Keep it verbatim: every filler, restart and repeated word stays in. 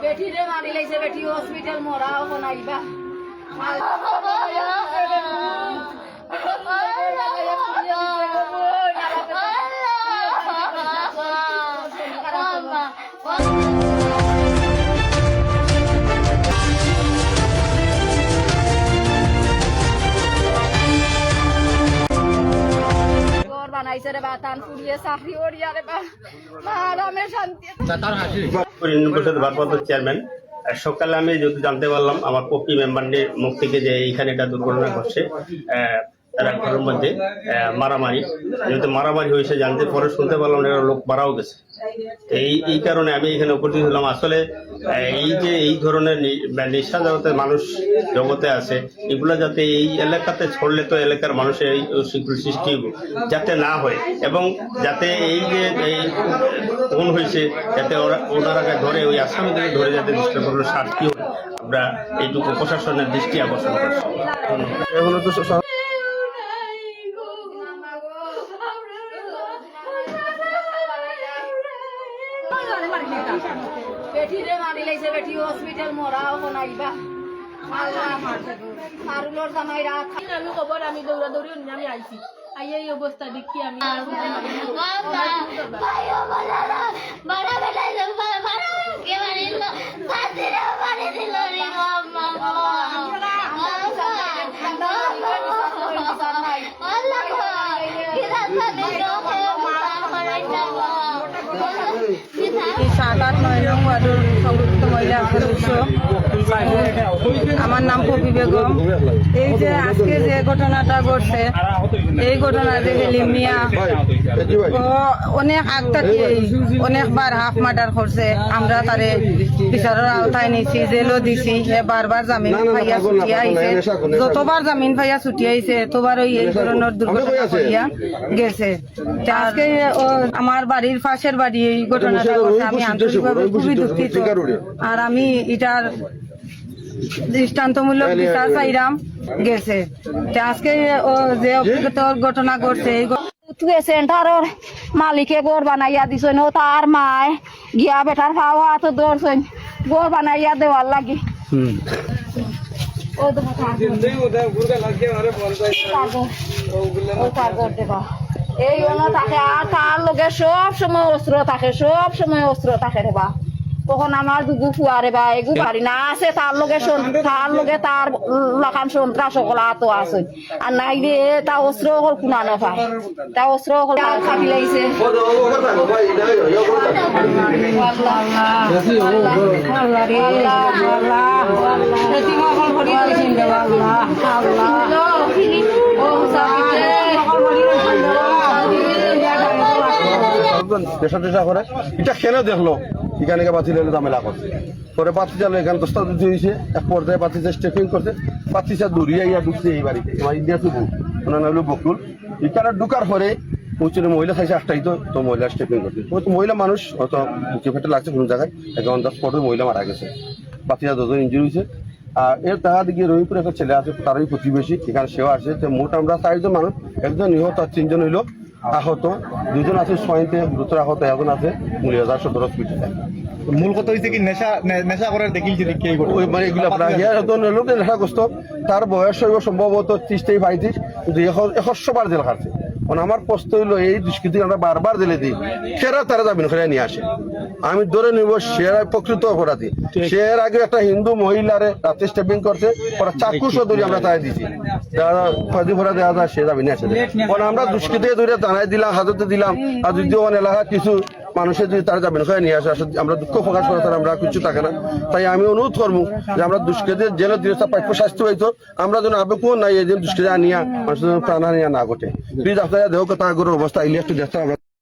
বেটিরে মারি লাইছে, বেটি হসপিটাল মরা, অখন আইবা। ঘর বানাইছে রে বা, তান ফুড়িয়ে চাকরি করিয়া রে বা, মা আরামে শান্তি। ইউনিয়ন পরিষদ ভারপ্রাপ্ত চেয়ারম্যান, আহ, সকালে আমি যদি জানতে পারলাম আমার পপি মেম্বারটির মুখ থেকে যে এইখানে একটা দুর্ঘটনা ঘটছে, আহ, তারা ঘরের মধ্যে, আহ, মারামারি, যেহেতু মারামারি হয়েছে, জানতে পরে শুনতে পারলাম একটা লোক মারাও গেছে। এই, এই কারণে আমি এখানে উপস্থিত হলাম। আসলে, আহ, এই যে এই ধরনের নি-, বা নেশা জগতে মানুষ জগতে আছে, এগুলা যাতে এই এলাকাতে ছড়লে তো এলাকার মানুষের এই উশৃঙ্খল সৃষ্টি হইব, যাতে না হয় এবং যাতে এই যে এই খুন হয়েছে, যাতে ওরা, ওনারা ধরে, ওই আসামিদের ধরে যাতে দৃষ্টান্তমূলক শাস্তি হয়, আমরা এইটুকু প্রশাসনের দৃষ্টি আকর্ষণ করছি। ধন্যবাদ। এগুলো তো সব বেটিরে মারি লাইছে, বেটি হসপিটাল মরা, অখন আইবা। আল্লাহ, পারুলর জামাই রাত। আমি খবর, আমি দৌড়াদৌড়ি অইন্য, আমি আইছি। আইয়া এই অবস্থা দেখি আমি। বাবা, ভাই, ও বাবা, বাবা, বেটা, বাবা, বাবা, কে মারিল? ফাঁসিরে মারি দিল রে বাবা, বাবা। এই সাত আট নয় নং ওয়ার্ডের সংরক্ষিত মহিলা সদস্য। আমার নাম পপি বেগম। এই যে আজকে যে ঘটনাটা ঘটছে, এই ঘটনা যে হেলিম মিয়া, ও অনেক আগ থাকি অনেকবার হাফ মার্ডার করছে। আমরা তারে বিচারের আওতায় নিছি, জেলও দিছি। হে বারবার জামিন পাইয়া ছুটিয়া আইছে। যতবার জামিন পাইয়া ছুটিয়া আইছে, এতবার ওই এই ধরনের দুর্ঘটনা করিয়া গেছে। তে আজকে ও আমার বাড়ির পাশের বাড়ি এই ঘটনাটা ঘটছে। আমি আন্তরিকভাবে খুবই দুঃখিত। আর আমি এটার দৃষ্টান্তমূলক বিচার চাইরাম গেছে। তে আজকে ও যে অপ্রীতিকর ঘটনা ঘটছে, এই ঘ- উঠবে সেন্টারর মালিকে ঘর বানাইয়া দিছইন, ও তার মায় গিয়া বেটার পাও হাত ধরছইন, ঘর বানাইয়া দেওয়ার লাগি। হুম। ও তো তার ঘর। ও তার ঘর। ও তার ঘর দেবা। এই হলো তাকে, আর তার লগে সব সময় অস্ত্র থাকে, সব সময় অস্ত্র থাকে রে বা। তখন আমার দুগু ফুয়া রে বা, এগু বাড়ি না আছে, তার লগে সন-, তার লগে তার লাখান সন্ত্রাস সকল আতো আছে। আর নাই রে, তা অস্ত্র হল কুনা না পায়। তা অস্ত্র হল আর কাটি লাইছে। আল্লাহ রে, আল্লাহ, আল্লাহ। এতিম হকল ভরি রইছেন রে আল্লাহ, আল্লাহ। ও হুসাইন, এতিম হকল ভরি রইছেন রে আল্লাহ। নেশা টেশা করে, এটা কেনে দেখলো, এখানে গিয়া বাতিল হইলে ঝামেলা করছে। পরে বাতিজা লইয়া এখানে দস্তাদস্তি হইছে, এক পর্যায়ে বাতিজা স্টেপিং করছে, বাতিজা দৌড়িয়া আইয়া ঢুকছে এই বাড়িতে, আমার ইলিয়াস বউ, ওনার নাম হলো বকুল। এখানে ঢুকার পরে ওই ছিল মহিলা চাইছে আটকাইতো, তো মহিলা স্টেপিং করছে। ও তো মহিলা মানুষ, হয়তো বুকে পেটে লাগছে কোনো জায়গায়, এখন দশ পনেরো মহিলা মারা গেছে, বাতিজা দুজন ইনজুরি হইছে। আর এর তারা দিকে রহিমপুর একটা ছেলে আছে, তারই প্রতিবেশী, এখানে সেও আছে। তো মোট আমরা চারজন মানুষ, একজন নিহত আর তিনজন হইলো আহত, দুজন আছে সোয়াইনতে গুরুতর আহত, একজন আছে মৌলভীবাজার সদর হসপিটালে। মূল কথা হইছে কি, নেশা, নে-, নেশা করার দেখিল যে কি এই ঘটনা। ওই মানে এগুলা প্রায় ইয়া তো লোকে নেশাগ্রস্ত, তার বয়স হইব সম্ভবত ত্রিশ থেকে পঁয়ত্রিশ, কিন্তু এখন একশো বার জেল খাটছে। মানে আমার প্রশ্ন হইলো, এই দুষ্কৃতি আমরা বারবার জেলে দিই, কেরা তারা জামিন করে নিয়ে আসে? আমি ধরে নিব সে প্রকৃত অপরাধী। ঠিক। সে এর আগে একটা হিন্দু মহিলারে রাতে স্টেপিং করছে, ওরা চাকু সহ ধরে আমরা তাই দিছি। তারা কয়দিন পরে দেখা যায় সে জামিনে আসে। কারণ আমরা দুষ্কৃতি ধরে জানাই দিলাম, হাজতে দিলাম, আর যদি ওখানে এলাকা কিছু মানুষের যদি তারা জামিন করে নিয়ে আসে, আসলে আমরা দুঃখ প্রকাশ করে তারা আমরা কিছু থাকে না। তাই আমি অনুরোধ করবো যে আমরা দুষ্কৃতি জেলে দিয়ে তার প্রাপ্য শাস্তি হইতো, আমরা যেন আবেগ নাই এই যে দুষ্কৃতি আনিয়া মানুষের যেন প্রাণহানি না ঘটে। প্লিজ আপনারা দেখো তার অবস্থা, ইলিয়াস একটু দেখতে আমরা